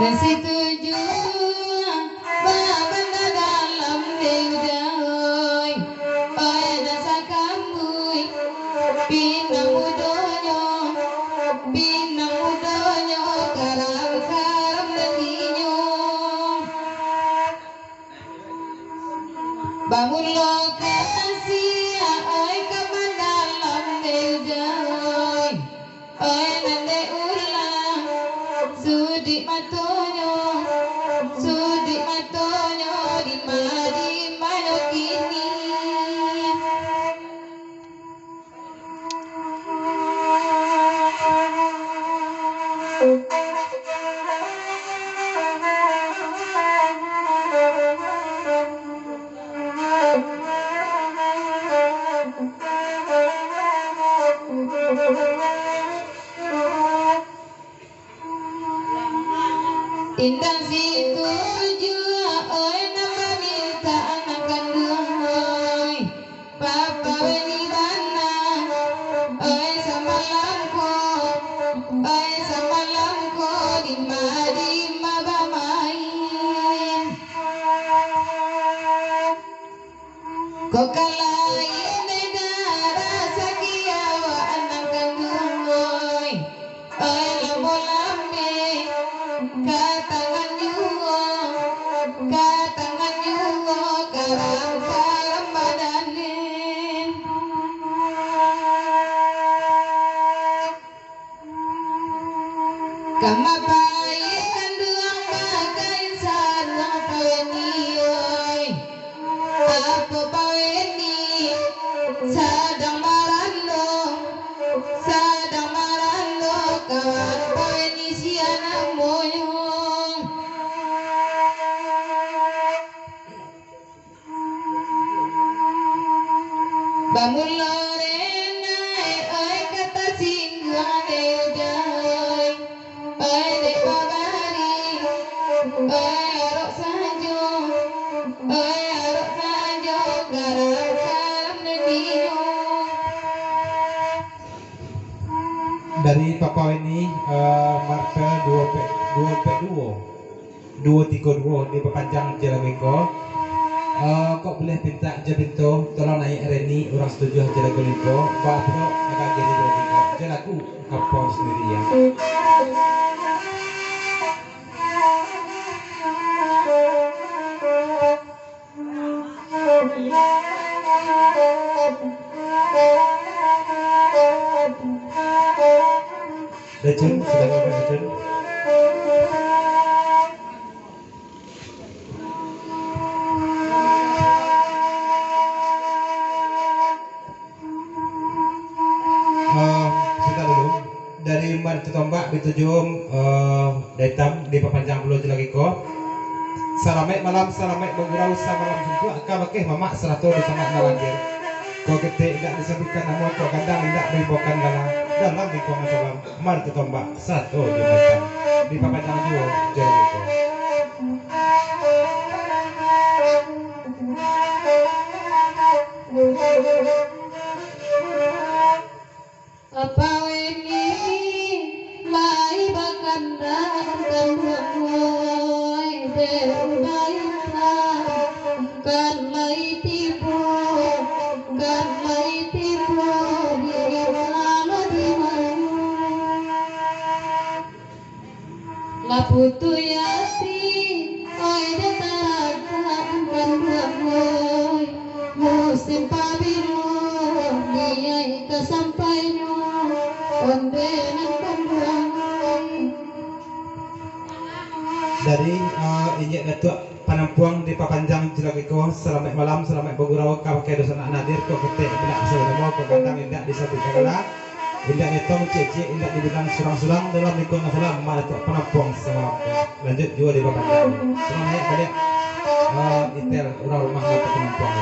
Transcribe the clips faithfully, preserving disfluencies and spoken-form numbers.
Nan satuju babana dalam dek Uda, oi. Oi, nan sakambuik, pinang mudonyo, pinang mudonyo, karam-karam nan dinyo. Bamulo kasiah, oi, ka mandalam dek Uda, oi. Oi, nan dek ulah, suduik matonyo, suduik matonyo, dima-dimanyo kini. Indak situ juo, oi, nan bamintak nan kanduang, oi. Bapaweni bana, oi, samalam ko, oi, samalam ko, dima-dima bamain. Kok ka lain dek darah sakiau anak kanduang, oi. Oi, lamo lambek ka tangan juo, ka tangan juo, karam-karam badanen. Kama pai kanduang bakain saruang paweni, oi. Apo paweni sadang marando, sadang marando, kawan paweni sia namonyo. Bamulo renai, oi, ka tasingguang dek Uda, oi. Oi, dek babari, oi, arok sajo, oi, arok sajo, karam-karam nan dinyo. Dari Papa Weni, eh, marka duo pe-, duo pe duo. Duo tigo duo, dipapanjang jo lagu iko. Eh, kok buliah pintak jo pinto, tolong naiak Reni, urang satujuah jo lagu iko. Ba pulo agak gini jo lagu iko. Jo lagu Apo Sandirian. Racun, silakan Racun. Ah, sabanta dulu. Dari Martu Tombak, Bintujung, eh, Daitam, dipapanjang pulo jo lagu iko. Salamaik malam, salamaik bagurau, samalam suntuak, ka bakeh mamak sarato di samak nan lanjir. Kok ketek indak disabuikkan namo, kok gandang indak diimbaukan gala, dalam lingkuang salam, Martu Tombak, sarato jo Daitam. Dipapanjang juo jo lagu iko. Apa Weni lai bakandak, kan lai tibo, kan lai tibo, diri salah di mano. Lah putuih ati, oi, dek tara Jadi, eh, injak Datuak Panampuang dipapanjang jo lagi ko, salamaik malam, salamaik bagurau, ka bakeh dunsanak nan hadir, kok ketek indak sabanamo, kok gandang indak disabuik sagalo, indak nyetong ciek-ciek, indak dibilang surang-surang, dalam lingkuang nan salam, Mak Datuak Panampuang samalam. Lanjut juo dipapanjang. Surang naiak baliak, eh, intel urang rumah Datuak Panampuang.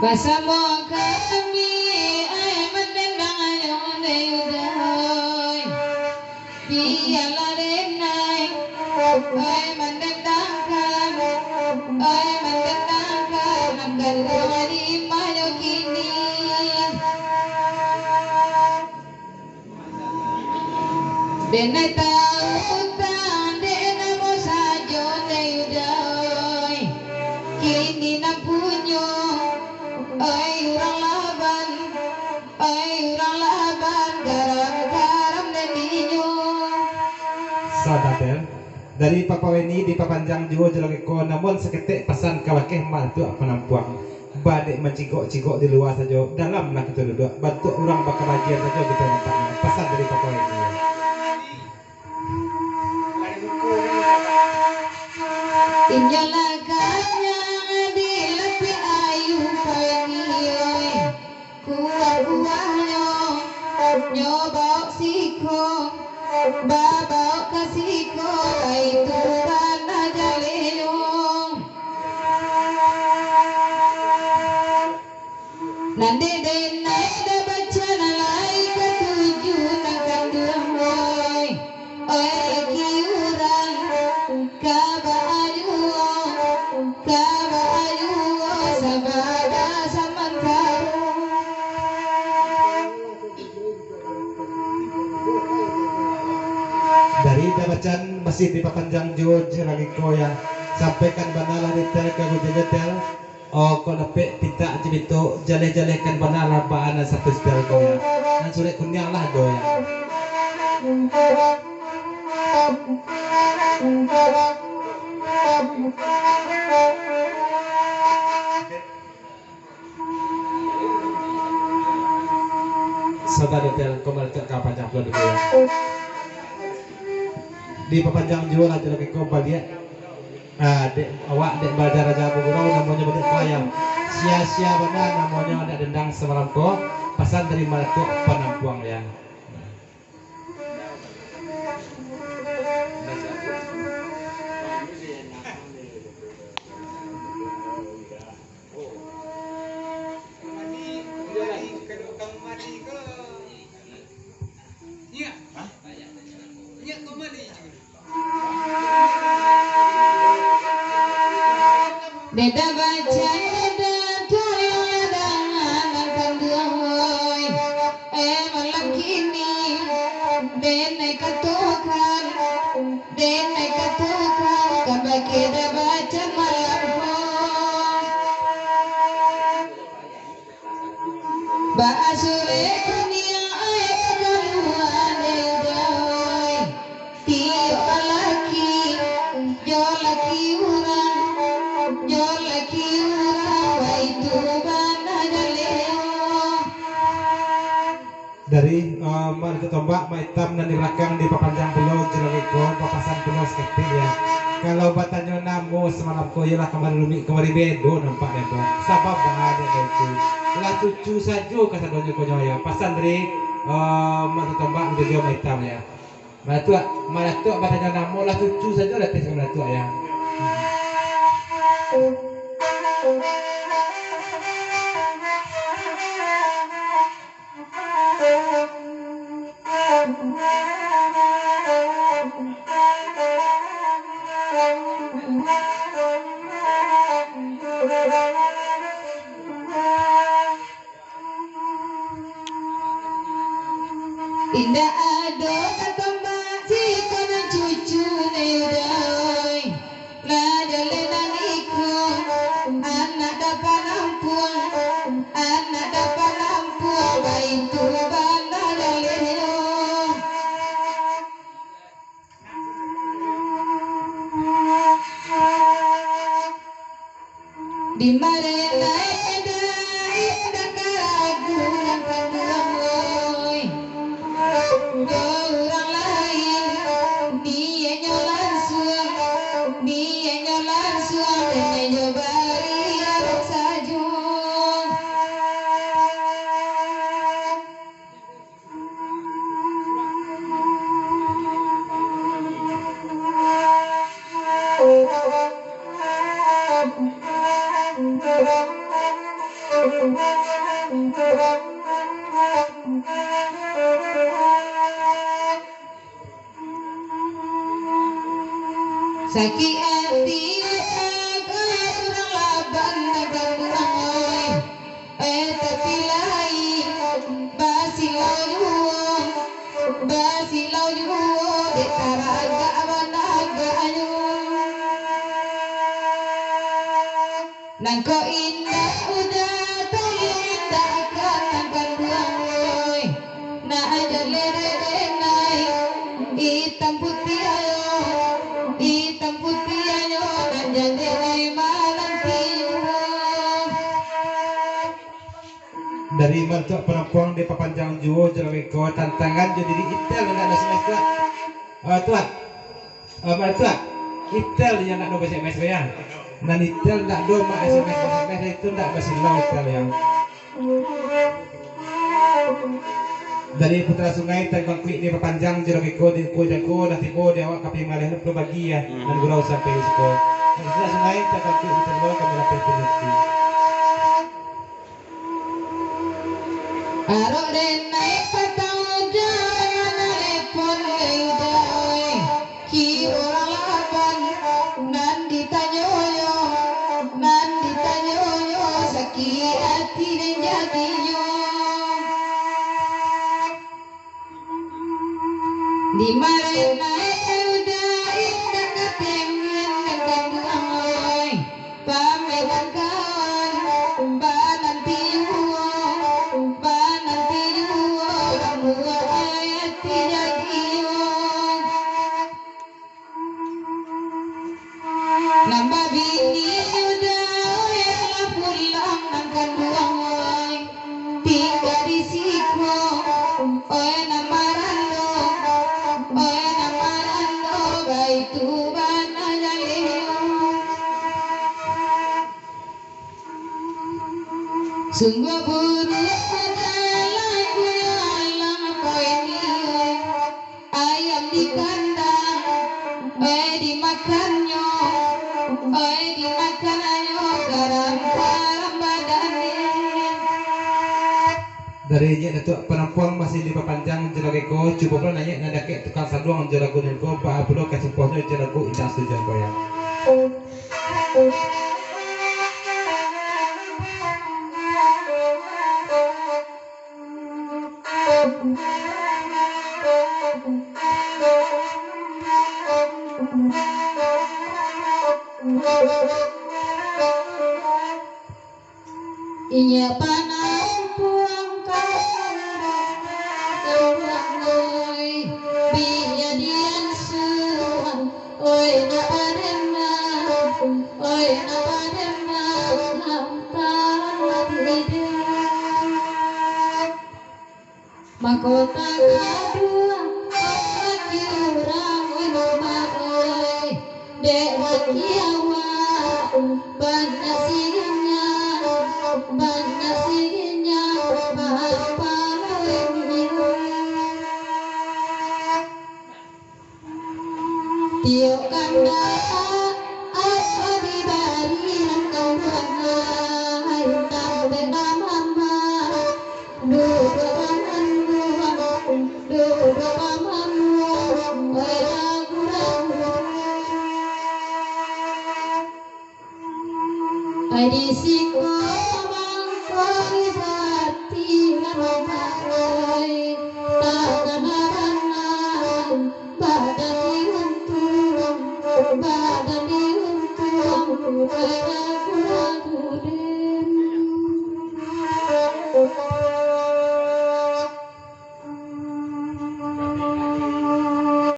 Basamo kami, ai mandendang ayo dayuda, ai. Bialah denai, ai mandendangkan, ai mandendangkan, nan kaduo di mayo kini. Denai tau tandek namo sajo, Nde Yuda, oi. Kini nan punyo, oi, urang Laban, oi, urang Laban, garam-garam nan dinyo. Sabar, Del. Dari Papa Weni dipapanjang juo jo lagi ko, namun saketek pasan ka bakeh Mak Datuak Panampuang. Ba dek mancigok-cigok di lua sajo, dalam lah kito duduak, bantuak urang bakabagian sajo kito nampaknyo. Pasan dari Papa Weni. Inyo lah kanyang di lapiak ayu, Papa Weni, oi. Kuah-kuahnyo, nyo baok siko, babaok ka siko, baitu bana jalenyo. Nan dek denai dah bacan lai katuju nan kanduang, oi. Oi, laki urang, ka baajuo, ka baajuo sabanta samantaro. Dari dah bacan masih dipapanjang juo jo lagi ko, yo. Sampaikan bana lah detail ka guru jajatel. Oh, kok dapek pintak jo bitu, jaleh-jalehkan bana lah bana satu setel ko, yo. Nan surek kuniang lah ado, yo. Sabar detail, kok malitek ka panjang pulo dulu, yo. Dipapanjang juo lah jo lagi ko baliak. Ah, dek, awak dek baraja-raja bagurau, namonyo badek ko ayam. Sia-sia bana namonyo anak dendang samalam ko, pasan dari Mak Datuak Panampuang, yo. Dek dah bacan, dek dah turuik, ladang nan kanduang, oi. Eh, malam kini, denai katokan, denai katokan, ka bakeh dah bacan malam ko. Baa surek kuniang, oi, kalua, Nde Yuda, oi. Tiok lalaki, jo laki urang, jo laki urang, baitu bana jaleh. Dari, eh, Mak Datuak Tombak, Mak Itam nan di balakang dipapanjang pulo jo lagi ko, bapasan pulo saketek, yo. Kalau batanyo namo samalam ko, iyolah kamari rumik, kamari bedo nampak den ko. Sabab baa dek itu. Lah cucu sajo kasadonyo ko nyo, yo. Pasan dari, eh, Mak Datuak Tombak, jo Mak Itam, yo. Mak Datuak, Mak Datuak batanyo namo, lah cucu sajo datang ka Mak Datuak, yo. Indak ado katombak siko nan cucu, Nde Yuda, oi. Lah jaleh nan iko, anak dapek nampuang, anak dapek nampuang, baitu bana jalehnyo. Di mari naik dai, indak karagu nan kanduang, oi. Jo urang lain, niaiknyo lansuang, niaiknyo lansuang, jo bari arok sajo. Sakik ati, eh, urang Laban nan kanduang, oi. Eh, tapi lai basilau juo, basilau juo, dek taragak banagaknyo. Nan ko indak udah, tolong indahkan nan kanduang, oi. Nak jaleh denai, itam putiah ayo, itam putiah ayo, nak jaleh malam tibo. Dari Martuak Panampuang dipapanjang juo jo lagek ko, tantangan jo diri Itel nan nak S M S, Tuak. Ah, Tuak. Ah, Martuak. Itel yang nak do S M S, ya. Nan Itel nak do mak S M S, S M S itu nak basilau Itel, ya. Dari Putra Sungai, tangkuak kuik dipapanjang jo lagek ko, di ko jago, dah tibo di awak ka pi mangaleh, perlu bagi, ya. Hmm. Nan gurau sampai di siko. Putra Sungai, tangkuak kuik dipapanjang, kami lapeh penanti. Arok den naik patang udah, nalepon dek udah, oi. Ki urang Laban, nan ditanyo yo, nan ditanyo yo, sakik ati den jadinyo. Di mari naik udah, indak katengan nan kanduang, oi. Pamenan kawan, bananti juo, bananti juo, rambuak ati jadinyo. Nan babini udah, oi, lah pulang nan kanduang, oi. Tingga di siko, oi, nan marando, oi, nan marando, baitu bana jaleh. Sungguah buruak adalah kuyalang ko ini, ayam di kandang, oi, dimakannyo, oi, dimakannyo, garam-garam badannyo. Dari inyiak Datuak Panampuang masih dipapanjang jo lagek ko, cubo pulo nan inyiak nan dakek tukang saluang jo lagu nan ko, baa pulo kasipuahnyo jo lagu Indak Satuju Goyang. Inyo panampuang ka urang, oi, bia diansuang, oi, nak barendam, oi, nak barendam, lampa lidah. Mako takaduang, bagi urang rumah, oi, dek bagi awak, banyak sirinyo, banyak sirinyo, bapa oi. Tiok kandak, apo dibari nan kampuangan, tambah mama, duduak bamanduang, duduak bamanduang, oi ragu-ragu. Ai di siko mangko ibo